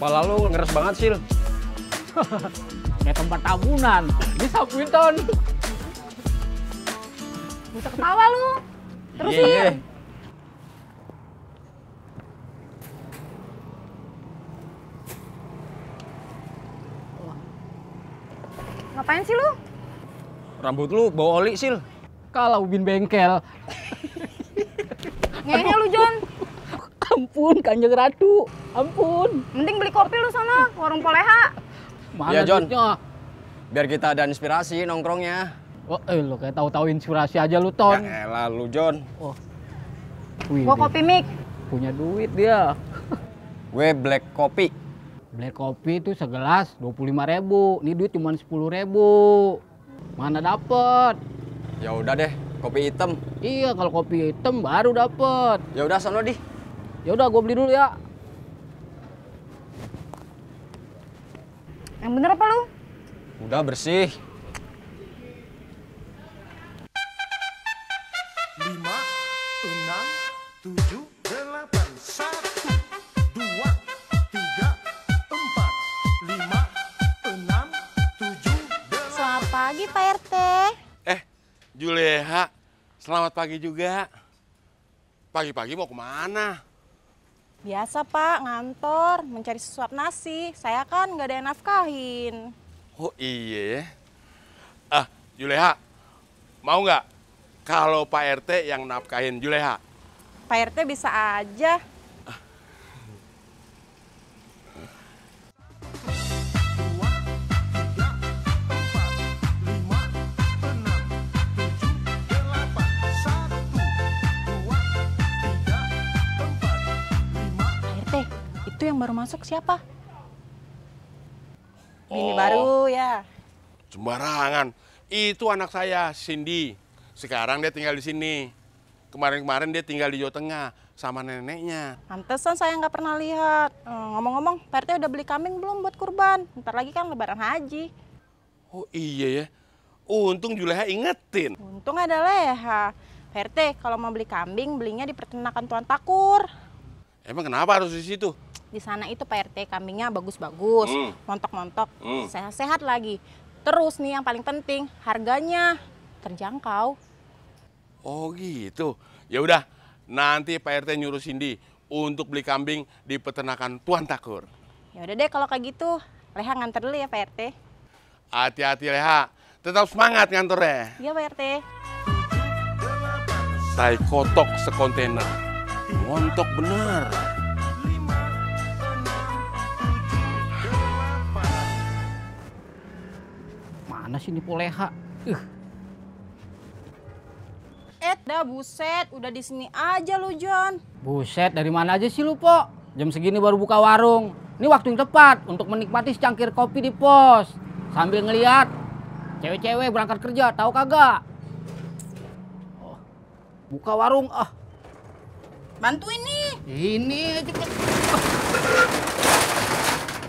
Kepala lu ngeres banget, Sil. Kayak tempat tabunan. Ini sapuin, Ton. Bisa ketawa lu. Terusin. Iya. Ngapain sih lu? Rambut lu bau oli, Sil. Kalau ubin bengkel. Ngehe lu, Jon. Ampun, Kanjeng Ratu. Ampun. Mending beli kopi lu sana, warung Poleha. Mana Iya, Jon. duitnya? Biar kita ada inspirasi nongkrongnya. Oh, lo kayak tahu-tahu inspirasi aja lu, Ton. Ya elah lu, Jon. Oh. Wih, Gua kopi mik. punya duit dia. Gue black kopi. Black kopi itu segelas 25.000. Ini duit cuma 10.000. Mana dapet? Ya udah deh, kopi hitam. Iya, kalau kopi hitam baru dapet. Ya udah sono di. Ya udah, gue beli dulu ya. Yang bener apa lu? Udah bersih. 5, 6, 7, 8, 1, 2, 3, 4, 5, 6, 7, 8. Selamat pagi, Pak RT. Juleha, selamat pagi juga. Pagi-pagi mau kemana? Biasa Pak, ngantor, mencari sesuap nasi. Saya kan nggak ada yang nafkahin. Oh iya. Juleha, mau nggak kalau Pak RT yang nafkahin Juleha? Pak RT bisa aja. Pak RT, itu yang baru masuk siapa? Bini baru ya. Sembarangan. Itu anak saya, Cindy. Sekarang dia tinggal di sini. Kemarin-kemarin dia tinggal di Jawa Tengah sama neneknya. Pantesan saya nggak pernah lihat. Ngomong-ngomong, Pak RT udah beli kambing belum buat kurban? Ntar lagi kan lebaran haji. Oh iya ya. Untung Juleha ingetin. Untung ada Leha. Pak RT, kalau mau beli kambing, belinya di peternakan Tuan Takur. Emang kenapa harus di situ? Di sana itu Pak RT, kambingnya bagus-bagus, montok-montok, sehat-sehat lagi. Terus nih yang paling penting, harganya terjangkau. Oh gitu. Ya udah, nanti Pak RT nyuruh Cindy untuk beli kambing di peternakan Tuan Takur. Ya udah deh kalau kayak gitu, Leha nganter dulu ya Pak RT. Hati-hati Leha, tetap semangat ngantornya. Iya Pak RT. Tai kotok sekontainer, montok bener. Mana sih ini Poleha? Dah buset, udah di sini aja lu John. Buset, dari mana aja sih lu, Po? Jam segini baru buka warung. Ini waktu yang tepat untuk menikmati secangkir kopi di pos. Sambil ngeliat cewek-cewek berangkat kerja, tahu kagak? Oh, buka warung, Bantuin nih. Ini cepet.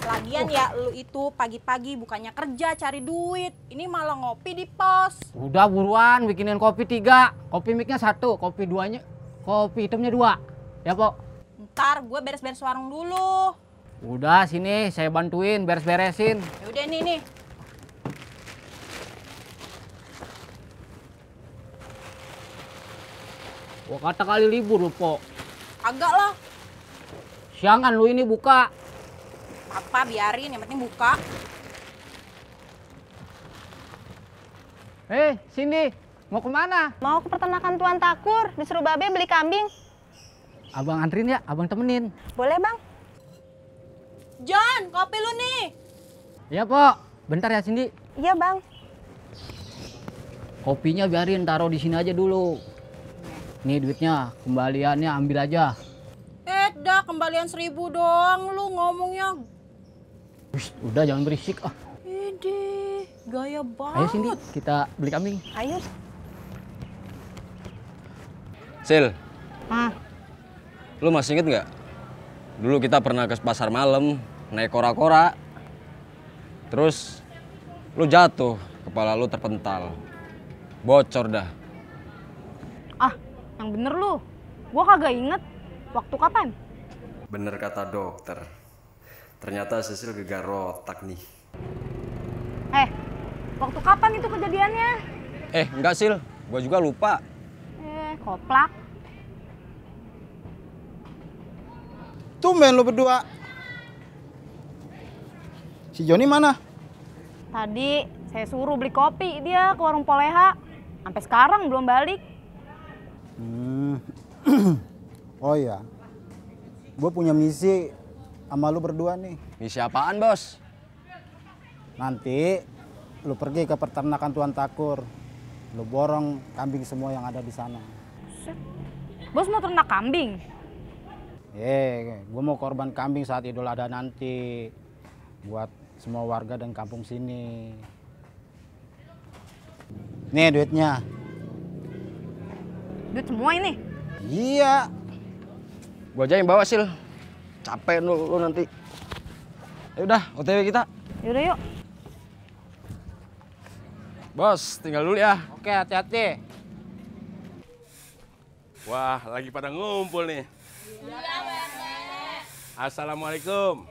Lagian ya lu itu pagi-pagi bukannya kerja cari duit. Ini malah ngopi di pos. Udah buruan bikinin kopi 3, kopi mixnya 1, kopi hitamnya 2. Ya, Po? Ntar gue beres-beres warung dulu. Udah, sini saya bantuin beres-beresin. Ya udah nih. Gua kata kali libur lu, Po. Agak lah. Siangan lu ini buka. Apa biarin, yang penting buka. Cindy, mau kemana? Mau ke peternakan Tuan Takur, disuruh Babe beli kambing. Abang antrin ya, abang temenin. Boleh, Bang? John, kopi lu nih. Iya, Po. Bentar ya, Cindy. Iya, Bang. Kopinya biarin taruh di sini aja dulu. Nih duitnya, kembaliannya ambil aja. Dah kembalian 1.000 doang lu ngomongnya. Udah jangan berisik. Ide, gaya banget. Ayo Cindy, kita beli kambing. Ayo. Sil, Ah, lu masih inget nggak? Dulu kita pernah ke pasar malam, naik kora-kora. Terus lu jatuh, kepala lu terpental. Bocor dah. yang bener lu. Gua kagak inget. Waktu kapan? Bener kata dokter. Ternyata Sisil gegar otak nih. Waktu kapan itu kejadiannya? Enggak Sil, gua juga lupa. Koplak. Tumben lu berdua. Si Joni mana? Tadi saya suruh beli kopi dia ke warung Poleha. Sampai sekarang belum balik. Oh iya. Gue punya misi sama lu berdua nih. Misi apaan, Bos? Nanti lu pergi ke peternakan Tuan Takur. Lu borong kambing semua yang ada di sana. Bos mau ternak kambing? Gue mau korban kambing saat Idul Adha nanti. Buat semua warga dan kampung sini. Nih duitnya. Duit semua ini? Iya. Gua aja yang bawa Sil. Capek lu nanti. Ya udah, OTW kita. Yaudah yuk. Bos, tinggal dulu ya. Oke, hati-hati. Wah, lagi pada ngumpul nih. Assalamualaikum.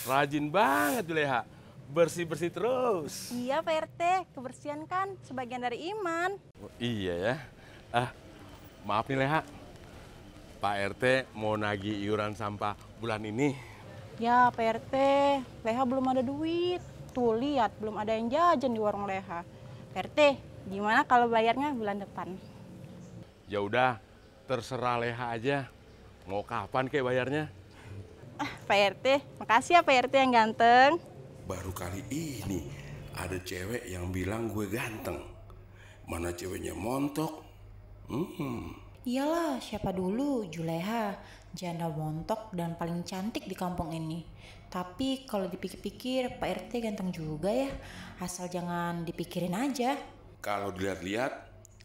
Rajin banget Juleha, bersih-bersih terus. Iya Pak RT, kebersihan kan sebagian dari iman. Oh, iya ya. Maaf nih Leha, Pak RT mau nagih iuran sampah bulan ini. Ya Pak RT, Leha belum ada duit. Tuh lihat, belum ada yang jajan di warung Leha. Pak RT, gimana kalau bayarnya bulan depan? Ya udah, terserah Leha aja. Mau kapan kek bayarnya? Pak RT, makasih ya Pak RT yang ganteng. Baru kali ini ada cewek yang bilang gue ganteng. Mana ceweknya montok? Iyalah, siapa dulu Juleha, janda montok dan paling cantik di kampung ini. Tapi kalau dipikir-pikir Pak RT ganteng juga ya, asal jangan dipikirin aja. Kalau dilihat-lihat,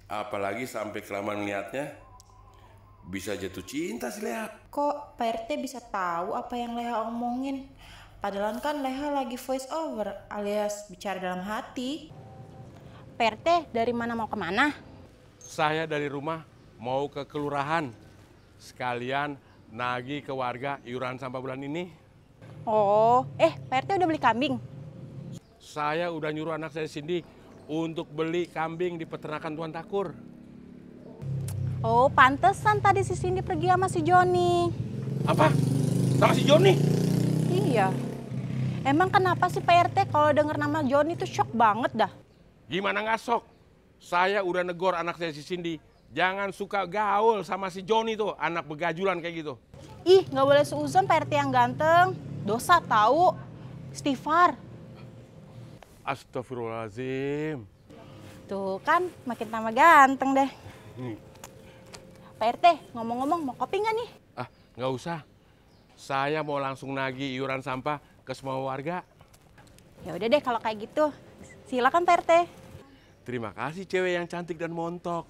apalagi sampai kelamaan lihatnya, bisa jatuh cinta sih lihat. Kok Pak RT bisa tahu apa yang Leha omongin? Padahal kan Leha lagi voice over alias bicara dalam hati. Pak RT, dari mana mau kemana? Saya dari rumah mau ke kelurahan. Sekalian nagih ke warga iuran sampah bulan ini. Oh, Pak RT udah beli kambing? Saya udah nyuruh anak saya Cindy untuk beli kambing di peternakan Tuan Takur. Oh, pantesan tadi si Cindy pergi sama si Joni. Apa? Sama si Joni? Iya. Emang kenapa sih Pak RT kalau denger nama Joni tuh shock banget dah? Gimana nggak sok? Saya udah negor anak saya si Cindy. Jangan suka gaul sama si Joni tuh, anak begajulan kayak gitu. Ih, nggak boleh seuzon Pak RT yang ganteng. Dosa tahu. Istighfar. Astagfirullahaladzim. Tuh kan, makin tambah ganteng deh. Pak RT, ngomong-ngomong mau kopi nggak nih? Nggak usah. Saya mau langsung nagih iuran sampah ke semua warga. Ya udah deh kalau kayak gitu. Silakan Pak RT. Terima kasih cewek yang cantik dan montok.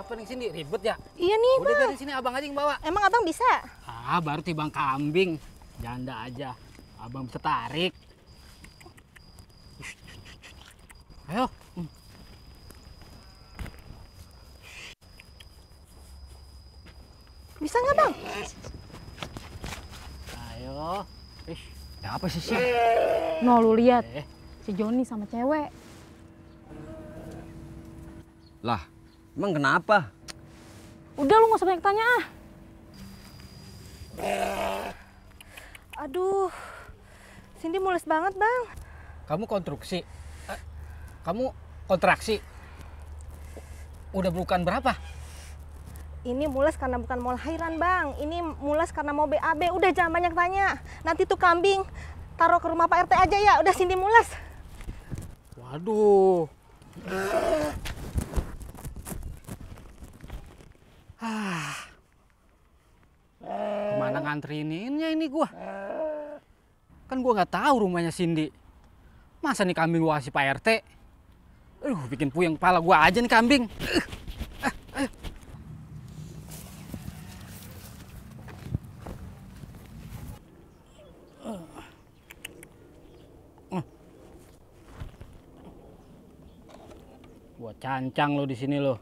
Apa nih Cindy? Ribet ya? Iya nih, Udah Bang. biarin sini abang aja yang bawa. Emang abang bisa? Baru tibang kambing. Janda aja. Abang bisa tarik. Ayo. Bisa nggak, Bang? Ayo. Ya apa sih? No, lu lihat. Si Joni sama cewek. Lah, emang kenapa? Udah lu nggak usah banyak tanya ah. Aduh, Cindy mules banget, Bang. Kamu konstruksi? Kamu kontraksi? Udah bukan berapa? Ini mules karena bukan mau lahiran, Bang. Ini mules karena mau BAB. Udah jangan banyak tanya. Nanti tuh kambing taruh ke rumah Pak RT aja ya. Udah Cindy mules. Waduh. Kemana ngantriinnya ini gua? Kan gua nggak tahu rumahnya Cindy. Masa nih kambing gua kasih Pak RT? Bikin puyeng kepala gua aja nih kambing. Gua cancang lo di sini lo.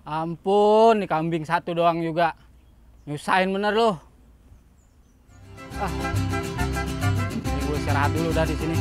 Ampun, nih kambing satu doang juga. Nyusahin bener loh. Ini gue istirahat dulu dah di sini.